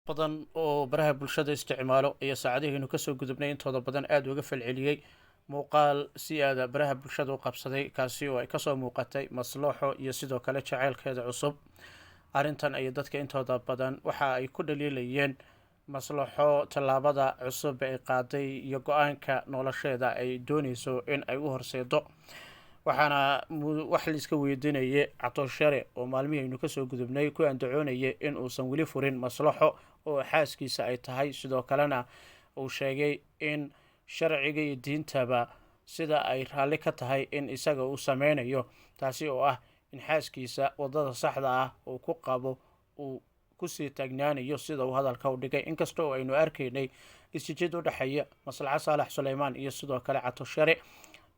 Badan oo baraha bulshada isticmaalo iyo saacadihaynu kasoo gudubnay intooda badan aada uga falceliyey muuqaal si aada baraha bulshada u qabsaday, kaasi oo ay kasoo muuqatay Maslaxo iyo sidoo kale jaceylkeeda cusub. Arrintan ay dadka intooda badan waxa ay ku dhaliilayeen Maslaxo tallaabada cusub ay qaaday iyo go-aanka nolosheeda ay dooneyso in ay u horseedo. Waxaana wax laiska weydiinayay Catooshere oo maalmihii aynu kasoo gudubnay ku andacoonayay in uusan weli furin Maslaxo oo xaaskiisa ay tahay, sidoo kalena uu sheegay in sharciga iyo diintaba sida ay raalli ka tahay in isaga uu sameynayo, taasi oo ah in xaaskiisa wadada saxda ah uu ku qabo uu kusii taagnaanayo sida uu hadalka u dhigay. Inkasta oo aynu arkaynay isjijid u dhexeeya Maslaxo Saalax Suleymaan iyo sidoo kale Catooshere,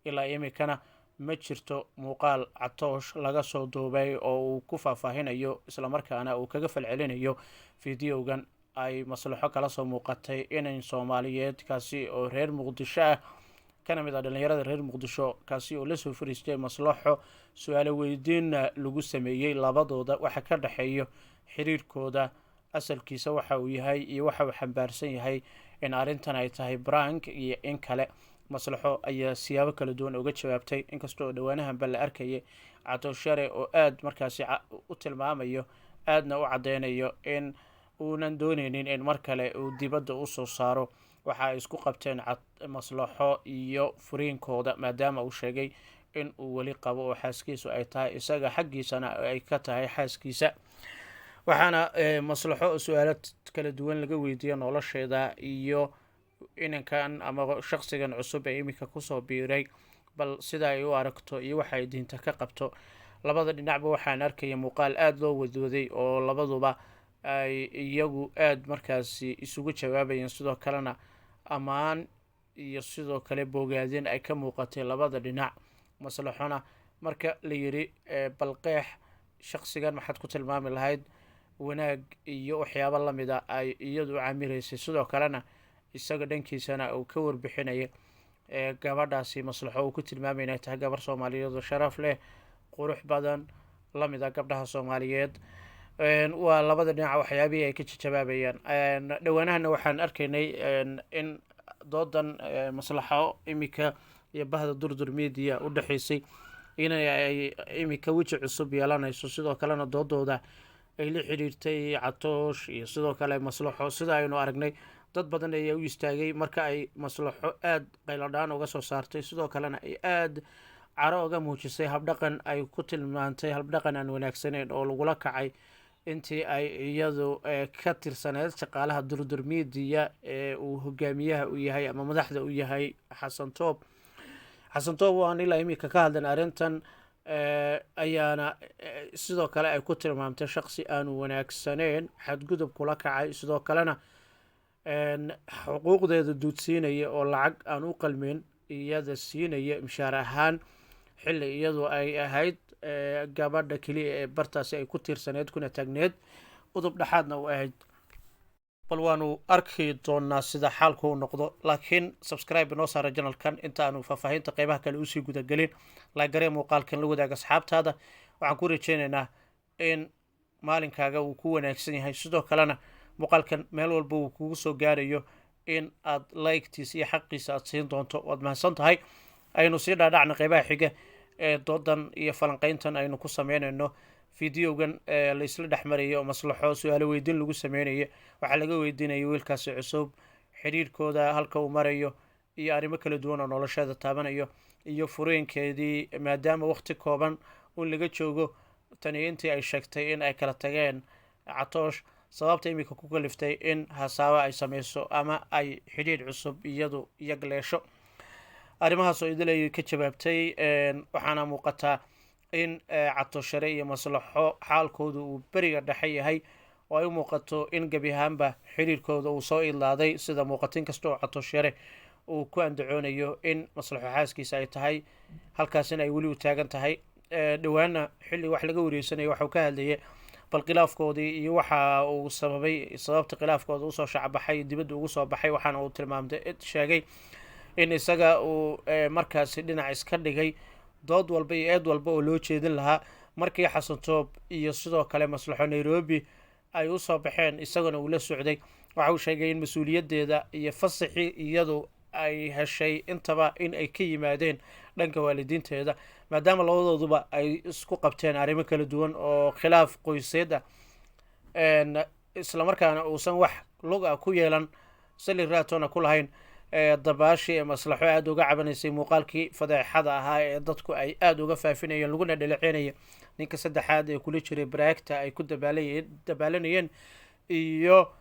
ilaa imikana ma jirto muuqaal Catoosh laga soo duubay oo uu ku faahfaahinayo islamarkaana uu kaga falcelinayo fideogan ay Maslaxo kala soo muuqatay inan Soomaaliyeed, kaasi oo reer Muqdisho ah, kana mid ah dhalinyarada reer Muqdisho, kaasi oo lasoo fariistay Maslaxo, su-aalo weydiinna lagu sameeyey labadooda waxa ka dhexeeyo, xiriirkooda asalkiisa waxa uu yahay iyo waxa uu xambaarsan yahay, in arrintan ay tahay brank iyo in kale. Maslaxo ayaa siyaabo kala duwan uga jawaabtay, inkasta oo dhowaanahanba la arkayay Catooshare oo aada markaasi u tilmaamayo aadna u caddeynayo in uunan dooneynin in mar kale uu dibadda usoo saaro waxa ay isku qabteen Maslaxo iyo furiinkooda, maadaama uu sheegay in uu weli qabo oo xaaskiisu ay tahay, isaga xaggiisana ay ka tahay xaaskiisa. Waxaana Maslaxo su-aalo kala duwan laga weydiiya nolosheeda iyo inankan ama shaksigan cusub ee iminka kusoo biiray, bal sida ay u aragto iyo waxa ay diinta ka qabto. Labada dhinacba waxaan arkaya muuqaal aada loo wadwaday oo labaduba ay iyagu aada markaasi isugu jawaabayeen, sidoo kalena ammaan iyo sidoo kale bogaadin ay ka muuqatay labada dhinac. Maslaxona marka la yiri bal qeex shaksigan maxaad ku tilmaami lahayd, wanaag iyo waxyaabo lamida ay iyadu u camiraysay, sidoo kalena isaga dhankiisana uu ka warbixinaya gabadhaasi Maslaxo uu ku tilmaamay inay tahay gabar Soomaaliyeed oo sharaf leh, qurux badan, lamid ah gabdhaha Soomaaliyeed. Waa labada dhinac waxyaabihii ay ka jawaabayaan. Dhowaanahana waxaan arkaynay in doodan Maslaxo imika iyo bahda Durdur Media u dhexeysay inay ay imika weji cusub yeelanayso, sidoo kalena doodooda ay la xiriirtay Catoosh iyo sidoo kale Maslaxo. Sida aynu aragnay, dad badan ayaa u istaagay marka ay Maslaxo aada qayladhaan uga soo saartay, sidoo kalena ay aada caro uga muujisay habdhaqan ay ku tilmaantay habdhaqan aan wanaagsaneyn oo lagula kacay intii ay iyadu ka tirsaneyd shaqaalaha Durdur Media ee uu hogaamiyaha u yahay ama madaxda u yahay Xasan Toob. Xasan Toob oo aan ilaa imika ka hadlan arrintan ayaana sidoo kale ay ku tilmaamtay shaksi aanu wanaagsaneyn, xadgudub kula kacay, sidoo kalena xuquuqdeeda duudsiinaya oo lacag aan u qalmin iyada siinaya mishaar ahaan, xilli iyadu ay ahayd gabadha keliya ee bartaasi ay ku tiirsaneyd kuna taagneed, udub dhexaadna u ahayd. Bal waanu arki doonaa sida xaalku u noqdo, laakiin subscribe inoo saara channelkan inta aanu faahfaahinta qeybaha kale usii gudagelin. Laagaree muuqaalkan, la wadaaga asxaabtaada. Waxaan ku rajeynaynaa in maalinkaaga uu ku wanaagsan yahay, sidoo kalena muuqaalkan meel walba uu kugu soo gaarayo in aad like-tiisa iyo xaqiisa aad siin doonto. Waad mahadsan tahay. Aynu sii dhaadhacna qeybaha xiga ee doodan iyo falanqeyntan aynu ku sameynayno videogan laisla dhex marayo oo Maslaxo su-aalo weydiin lagu sameynayo. Waxaa laga weydiinaya wiilkaasi cusub, xiriirkooda halka uu marayo iyo arrimo kala duwan oo nolosheeda taabanayo iyo fureenkeedii, maadaama waqti kooban un laga joogo tani intii ay sheegtay in ay kala tageen Catoosh, sababta iminka ku kaliftay in hasaabo ay sameyso ama ay xidhiidh cusub iyadu yagleesho. Arrimahaas oo idil ayay ka jawaabtay. Waxaana muuqataa in Catooshere iyo Maslaxo xaalkoodu uu beriga dhexe yahay oo ay u muuqato in gebi ahaanba xiriirkooda uu soo idlaaday, sida muuqato, inkasta oo Catooshere uu ku andacoonayo in Maslaxo xaaskiisa ay tahay, halkaasina ay weli u taagan tahay. Dhowaana xilli wax laga wareysanaya waxauu ka hadlayay bal khilaafkoodii iyo waxa uu sababay, sababta khilaafkooda usoo shacbaxay, dibadda ugu soo baxay. Waxaana uu tilmaamtay, sheegay in isaga uu markaasi dhinac iska dhigay dood walba iyo eed walba oo loo jeedin lahaa markii Xasan Toob iyo sidoo kale Maslaxo Nairobi ay usoo baxeen, isaguna uu la socday. Waxa uu sheegay in mas-uuliyaddeeda iyo fasaxii iyadu ay heshay intaba in ay ka yimaadeen dhanka waalidiinteeda, maadaama labadooduba ay isku qabteen arrimo kala duwan oo khilaaf qoyseed ah, islamarkaana uusan wax lug ah ku yeelan sali raatona ku lahayn dabaashii ee Maslaxo aada uga cabanaysay muuqaalkii fadeexada ahaa ee dadku ay aada uga faafinayeen laguna dhaleeceynaya ninka saddexaad ee kula jiray baraagta ay ku dabaalanayeen iyo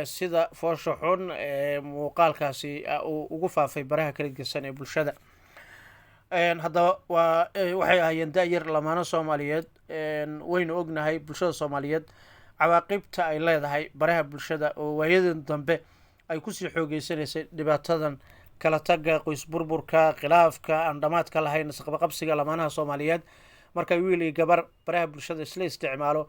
sida foosha xun ee muuqaalkaasi uu ugu faafay baraha kala gedsan ee bulshada. Haddaba waa waxay ahaayeen da-yar lamaano Soomaaliyeed. Waynu ognahay bulshada Soomaaliyeed cawaaqibta ay leedahay baraha bulshada oo waayadan dambe ay kusii xoogeysanaysay dhibaatadan kala tagga, qoys burburka, khilaafka aan dhamaadka lahayn, isqabaqabsiga lamaanaha Soomaaliyeed. Markay wiil iyo gabar baraha bulshada isla isticmaalo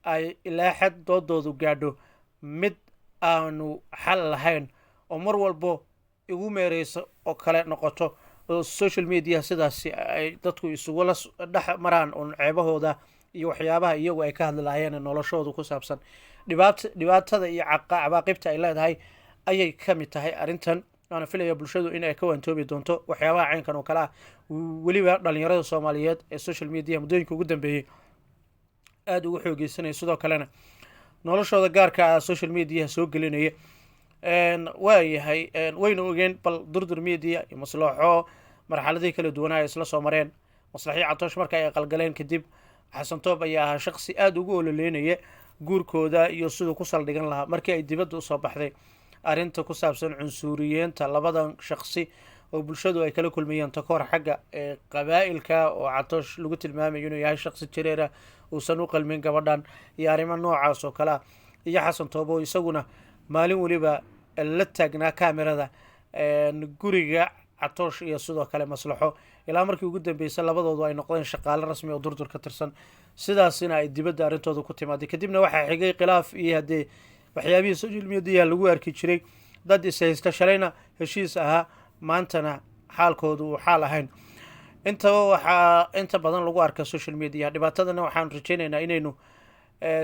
ay ilaa xad doodoodu gaadho mid aanu xal lahayn oo mar walbo igu meereyso oo kale noqoto, oo social media sidaasi ay dadku isugula dhex maraan uun ceebahooda iyo waxyaabaha iyagu ay ka hadli lahaayeen noloshooda ku saabsan. Dhibaatada iyo cawaaqibta ay leedahay ayay ka mid tahay arrintan, waana filaya bulshadu in ay ka waantoobi doonto waxyaabaha caynkan oo kale ah, weliba dhalinyarada Soomaaliyeed ee social media muddooyinka ugu dambeeyey aada ugu xoogeysanaya, sidoo kalena noloshooda gaarka ah social media soo gelinaya. Waayahay, waynu ogeen bal Durdur Media iyo Maslaxo marxaladihii kala duwanaa ay isla soo mareen. Maslaxyo Catoosh marka ay qalgaleen kadib, Xasan Toob ayaa ahaa shaqsi aada ugu ololeynaya guurkooda iyo siduu ku saldhigan lahaa. Markii ay dibadda usoo baxday arrinta ku saabsan cunsuriyeenta labadan shaqsi oo bulshadu ay kala kulmayeen takoor xagga qabaa'ilka, oo Catoosh lagu tilmaamayo inuu yahay shaqsi jareera uusan u qalmin gabadhan iyo arrimo noocaas oo kale ah, iyo Xasan Toobo isaguna maalin weliba la taagnaa kamerada guriga Catoosh iyo sidoo kale Maslaxo, ilaa markii ugu dambeysay labadoodu ay noqdeen shaqaale rasmi oo Durdur ka tirsan, sidaasina ay dibadda arrintooda ku timaaday. Kadibna waxaa xigay khilaaf iyo haddee waxyaabihii social media lagu arki jiray, dad is haysta, shalayna heshiis ahaa, maantana xaalkoodu uu xaal ahayn. Intaba waxaa inta badan lagu arka social media. Dhibaatadana waxaan rajaynaynaa inaynu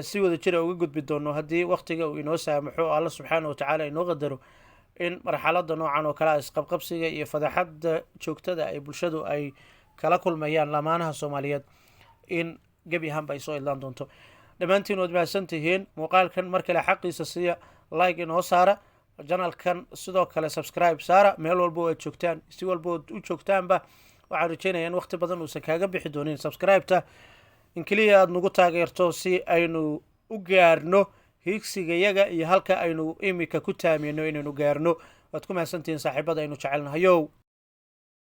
si wada jira uga gudbi doono haddii waktiga uu inoo saamaxo oo Alla subxaana watacaala inoo qadaro in marxalada noocan oo kale ah, isqabqabsiga iyo fadeexada joogtada ay bulshadu ay kala kulmayaan lamaanaha Soomaaliyeed, in gebi ahaanba ay soo idlaan doonto. Dhammaantiin waad mahadsan tihiin. Muuqaalkan mar kale xaqiisa siiya, like inoo saara, channelkan sidoo kale subscribe saara. Meel walba oo aad joogtaan, si walba ood u joogtaanba, waxaan rajeynaya in waqti badan uusan kaaga bixi doonin subscribe-ta in keliya aada nagu taageerto si aynu u gaarno hiigsigayaga iyo halka aynu imika ku taamino inaynu gaarno. Waad ku mahadsantihiin saaxiibada aynu jecelnahayow.